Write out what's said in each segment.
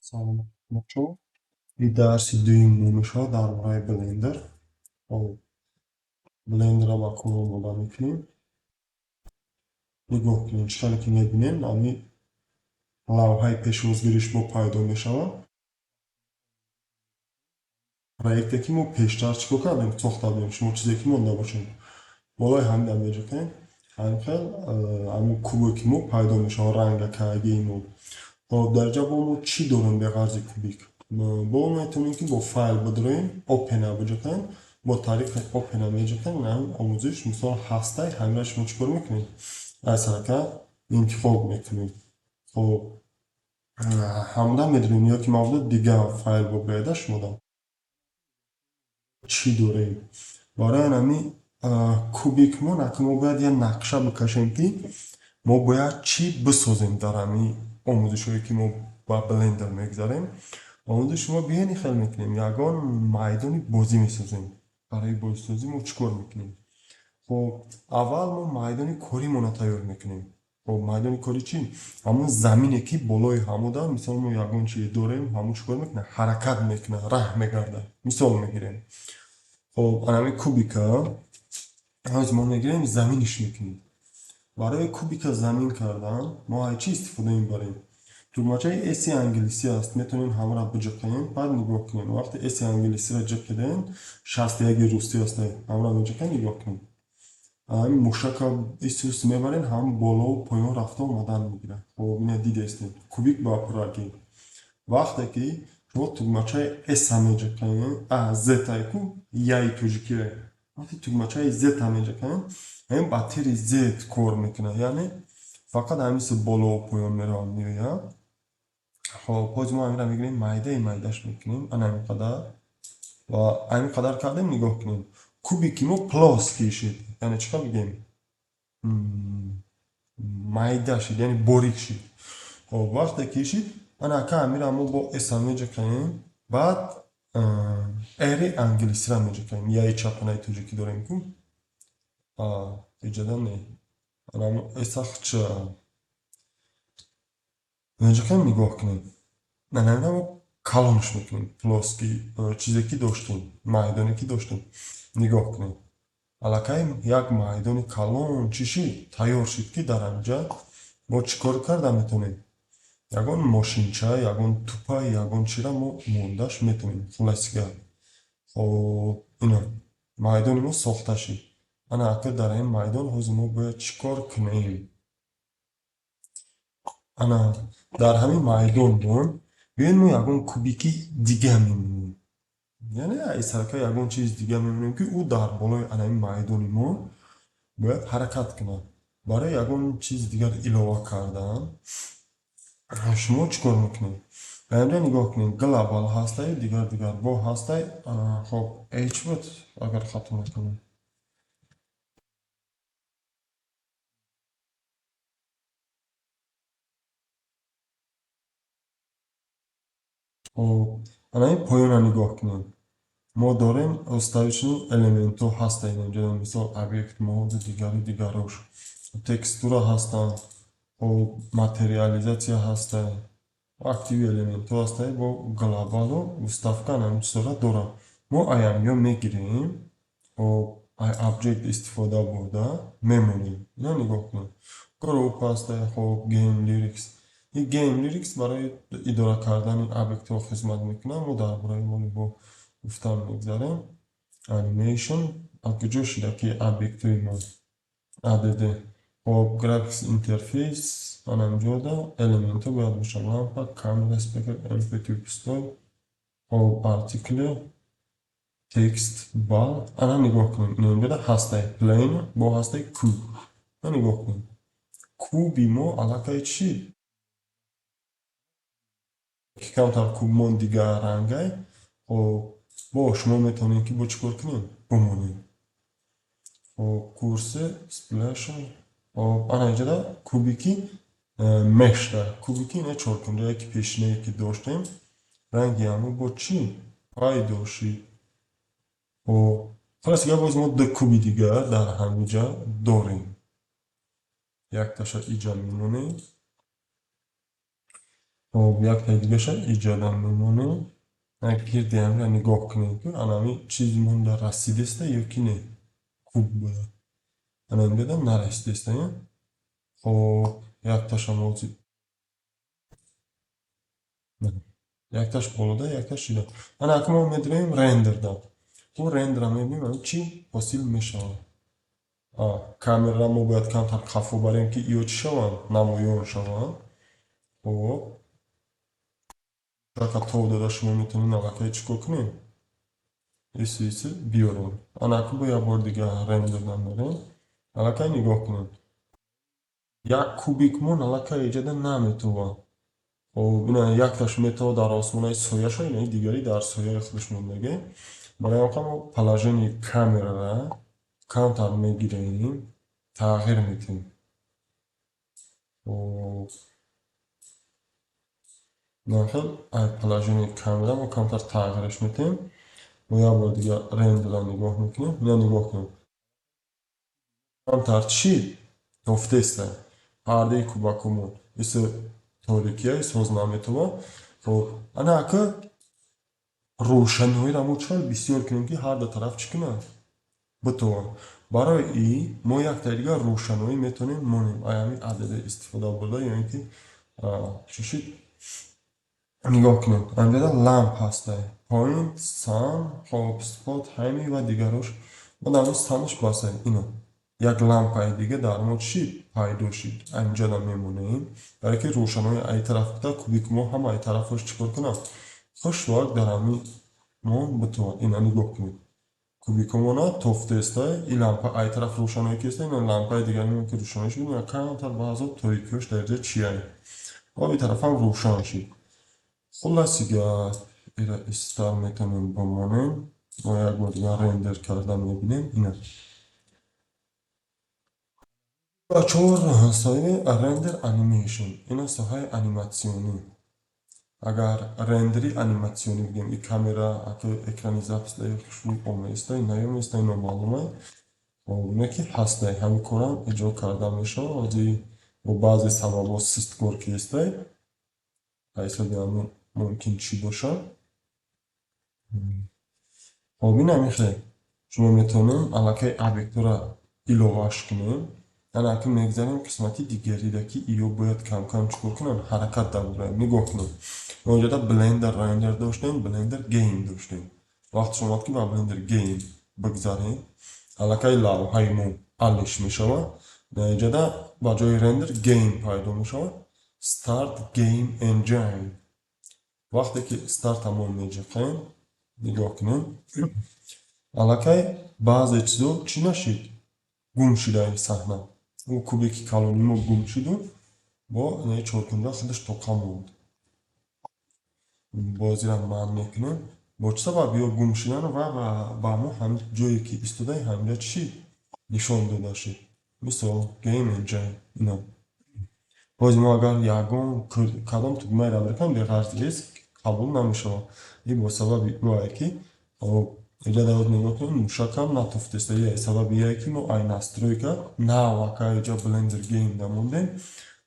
Салом бачаҳо. Ин дарси дуюм мо мешавад дар бораи Blender. Хоб, Blenderро ба кор омода мекунем. Нигоҳ кунем, чӣ хеле ки мебинем, ҳамин лавҳаи пешвозгириш бо пайдо мешавад. Проекте ки мо пештар чӣ кор кардем, сохта будем, шумо чизе ки монда бошед. Болои ҳамин меҷиқем, ҳамин хел ҳамин кубе ки мо пайдо мешавад, рангакагии мо. Хоб, дар ҷа бо мо чӣ дорем беғарзи кубик? Бо метавонем ки бо файл бидроем, open биҷиқем, бо тариқи open меҷиқем, ҳамин омӯзиш мисол ҳастай, ҳаминро шумо чӣ кор мекунед? Аз сарака интихоб мекунед. Хоб, ҳамда медонем ё ки мавзӯъ дигар файл бо биёяда шумода. Чӣ дорем? Барои ҳамин кубик мо мо бояд як нақша бикашем, ки мо бояд чӣ бисозем дар ҳамин омӯзишҳое ки мо ба Blender мегузарем. Омӯзиши мо биён хел мекунем, ягон майдони бозӣ месозем. Барои бозисозӣ мо чӣ кор мекунем? Хоб, аввал мо майдони коримонро тайёр мекунем. Хоб, майдони корӣ чӣ? Ҳамон замине ки болои ҳамуда, мисол мо ягон чизе дорем, ҳамон чӣ кор мекунад? Ҳаракат мекунад, раҳ мегардад. Мисол мегирем. Хоб, ана ҳамин кубика ҳозир мо мегирем, заминиш мекунем. Барои кубика замин кардан мо аз чӣ истифода мебарем? Тугмачаи S англисӣ аст, метавонем ҳамаро биҷиқем, баъд нигоҳ кунем. Вақте S англисиро ҷиқидем, 61 русӣ аст, ҳамаро меҷиқем, нигоҳ кунем. Ҳамин мушака исус мебарем, ҳам болову поён рафта омадан мегирад. Хоб, ина дидестем. Кубик ба пуррагӣ. Вақте ки шумо тугмачаи S-а меҷиқем, Z-ай ку, яи тоҷикие. Вақте тугмачаи Z-а меҷиқем, ҳамин ба тири Z кор мекунад. Яъне фақат ҳамин су болову поён меравад меояд. Хоб, ҳозир мо ҳаминро мегирем, майдаи майдаш мекунем, ана ҳамин қадар. Ва ҳамин қадар кардем, нигоҳ кунем. Кубики мо плоский шид. Яъне чӣ қадр бигем? Майда шид, яъне борик шид. Хоб, вақте ки шид, ана ака ҳаминро мо бо S-а меҷиқем, баъд R англисиро меҷиқем. Яи чапанаи тоҷикӣ дорем ку? Иҷода не. Ана мо S-а хча меҷиқем, нигоҳ кунем. Ана ҳаминро мо калонш мекунем. Плоский чизе ки доштем, майдоне ки доштем. Нигоҳ кунем. Аллакай як майдони калон чӣ шид? Тайёр шид, ки дар ҳаминҷа мо чӣ кор карда метавонем? Ягон мошинча, ягон тупа, ягон чиро мо мондаш метавонем. Хулоси гап. Хоб, ина майдони мо сохта шид. Ана ака дар ин майдон ҳозир мо бояд чӣ кор кунем? Ана дар ҳамин майдон мо биёед мо ягон кубики дига мемонем. Яъне аз сарака ягон чиз дига мемонем, ки ӯ дар болои ана ҳамин майдони мо бояд ҳаракат кунад. Барои ягон чиз дигар илова кардан шумо чӣ кор мекунед? Ба инҷа нигоҳ кунед, глобал ҳастай, дигар дигар бо ҳастай. Хоб, H буд, агар хато накунам. Хоб, ана ин поёнро нигоҳ кунед. Мо дорем уставочный элементҳо ҳастанд инҷа, мисол объект моду дигару дигарош. Текстура ҳастанд, хоб, материализатсия ҳастай, активи элементҳо ҳастай, бо глобалу уставка ана ҳамин чизҳоро дорад. Мо аямё мегирем, хоб, ай объект истифода бурда мемонем. Ина нигоҳ кунед. Group ҳастай, хоб, game lyrics. Ин game lyrics барои идора кардани объектҳо хизмат мекунад. Мо дар бораи моли бо гуфтан мегзарем. Animation аз куҷо шида ки объектҳои мо add. Хоб, graphics interface ана ҳаминҷода элементҳо бояд бошад. Лампа, камера, speaker, mp2 пистол, хоб, артикле, текст, бал. Ана нигоҳ кунем. Ина инҷода ҳастай plane бо ҳастай куб. Ана нигоҳ кунем. Куби мо аллакай чӣ? Ки камтар кубмон дигар рангай. Хоб, бо шумо метавонед ки бо чӣ кор кунем? Бимонем. Хоб, курси, splash. Хоб, ана инҷода кубики мешда. Кубики ина чоркунҷае ки пешинае ки доштем, ранги ҳамон бо чӣ пайдо шид. Хоб, халас дигар боз мо ду куби дигар дар ҳаминҷа дорем. Якташа иҷа мемонем. Хоб, яктаи дигаша иҷода мемонем. Гирди ҳамира нигоҳ кунем, ки анами чиз монда расидеста ё ки не. Куб буда. Ана инҷода нарасидеста. Хоб, якташа мози, якташ болода, якташ шида. Ана ака мо медироем рендерда. Ку рендера мебинем, чӣ ҳосил мешавад. Камераро мо бояд камтар қафо барем, ки иё чӣ шаванд, намоён шаванд. Хоб, рака тов дода, шумо метавонед аллакай чӣ кор кунед? Иси иси биёрем. Ана ака бо як бор дига рендерда мерем. Аллакай нигоҳ кунед. Як кубикмон аллакай иҷода наметавад. Хоб, ина якташ метавад дар осмонаи сояша, ина дигари дар сояи худаш мондагӣ. Барои ҳамин мо положение камерара камтар мегирем, тағйир медиҳем. Хоб, инахел положение камера мо камтар тағйираш медиҳем. Мо як бор дига рендера нигоҳ мекунем. Ина нигоҳ кунем. Камтар чӣ тофтеста ҳардаи кубакҳомон. Иси торикия соз наметавад. Хоб, ана ака рӯшаноиро мо чӣ бисёр кунем, ки ҳар ду тараф чӣ кунад? Битаванд. Барои ин мо яктаи дигар рӯшаноӣ метавонем монем. Ай ҳамин ададе истифода бурда ё ин ки чӣ шид, нигоҳ кунем. Анҷода ламп ҳастай. Point, sun, хоб, spot, ҳами ва дигарош. Мо дар ҳамин sun аш басай. Ина як лампаи дига дар мо чӣ пайдо шид. Анҷода мемонем. Барое ки рӯшанои ай тараф буда, кубик мо ҳама ай тарафош чӣ кор кунад? Хушвак дар ҳамин мо битавад. Ина нигоҳ кунед. Кубикомона тофтаестай. Ин лампа ай тараф рӯшаное ки еста, ина лампаи дигари ки рӯшаноӣ шуд, ина камтар баъзо торикиёш дар ҷа чия. Хоб, ин тарафам рӯшан шид. Хулласи гап, ира истар метавонем бимонем. Мо як бор дигар рендер карда мебинем. Ина. Бачаҳо, соҳаи render animation. Ина соҳаи аниматсионӣ. Агар рендери аниматсионӣ бигем, и камера ака экрани запись да хушрӯй оместа, наёместа, номаълума. Хоб, ине ки ҳастай, ҳамин корам иҷро карда мешавад. Ҳозир бо баъзе сабабҳо систкор ки ҳестай, ҳисоби ҳамин мумкин чӣ бошад. Хоб, ин ҳамин хел. Шумо метавонем аллакай объектҳоро иловаш кунем. Ана ака мегзарем қисмати дигарида, ки иё бояд кам-кам чӣ кор кунанд? Ҳаракат дарбораем. Нигоҳ кунед. Мо инҷода Blender Render доштем, Blender Game доштем. Вақташ омад, ки ба Blender Game бигзарем. Аллакай лавҳаи мо алиш мешавад. Дар инҷода ба ҷои render game пайдо мешавад. Start Game Engine. Вақте ки старта мо меҷиқем, нигоҳ кунем. Аллакай баъзе чизо чӣ нашид? Гум шуда саҳна. Ӯ кубики калони мо гум шуду бо инаи чоркунҷа худаш тоқа монд. Бозиро манъ мекунем. Бо чӣ сабаб ё гум шудан ва ба мо ҳамин ҷое ки истодаи, ҳаминҷа чӣ нишон дода шуд. Мисол, Game Engine ина. Боз мо агар ягон кадом тугмаеро биркам, беғарз Esc қабул намешавад. Ин бо сабаби ӯае, ки хоб, инҷа давод нигоҳ кунем, мушакам натофтеста. Ия сабаби ие, ки мо ай настройка нав ака инҷа Blender Game да мондем.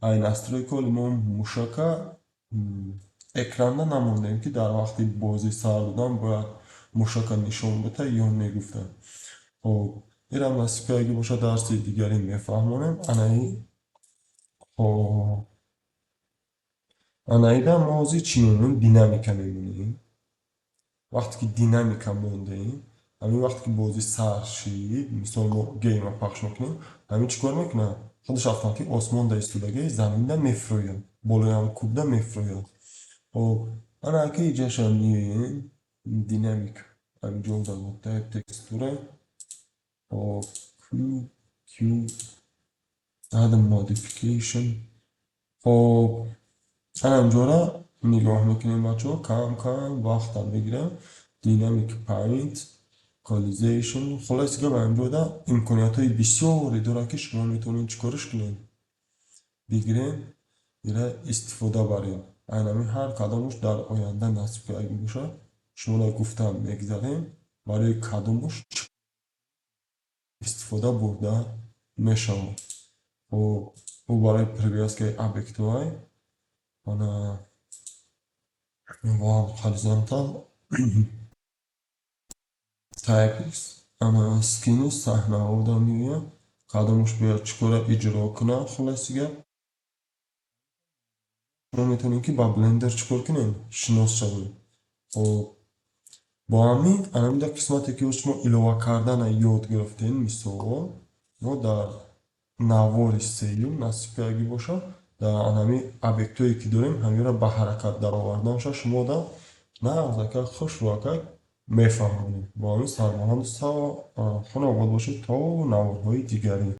Ай настройка оли мо мушака экранда намондем, ки дар вақти бозӣ сар додан бояд мушака нишон бита ё не гуфта. Хоб, инам насиб бошад, дарси дигаре мефаҳмонем. Анаи, хоб, анаида мо ҳозир чӣ мемонем? Динамика мемонем. Вақте ки динамика мондем, ҳамин вақте ки бозӣ сар шид, мисол, мо game а пахш мекунем, ҳамин чӣ кор мекунад? Худаш автоматик осмонда истодаги заминда мефурӯяд, болои ҳам кубда мефурӯяд. Хоб, ана ака иҷаша меоем, динамик анҷом дод, текстура, хоб, cube, add modification. Хоб, ана инҷора нигоҳ мекунем, бачаҳо, кам кам вақтам мегирам. Dynamic Paint, Collision, хулоси гап, инҷода имкониятҳои бисёре дорад, ки шумо метавонед чӣ кораш кунед? Бигирем, ира истифода барем. Айнан ҳар кадомаш дар оянда насиб бошад, шуморо гуфтам мегзарем, барои кадомаш истифода бурда мешавад. Хоб, ӯ барои привязкаи объектҳоай. Ана Ва горизонтал types, ана scene, саҳнаҳо меояд, кадомаш бояд чӣ кора иҷро кунад. Хулоси гап, шумо метавонед, ки ба Blender чӣ кор кунед, шинос шавед. Хоб, бо ҳамин анамида қисмате, ки шумо илова кардана ёд гирифтем, мисол, мо дар навори сеюм, насиб кардагӣ бошад, дар анами объектҳое, ки дорем, ҳаминро ба ҳаракат дароварданша шумода нағзака, хушрӯакак мефаҳмонем. Бо ҳамин сарбаланду хона обод бошед то наворҳои дигарӣ.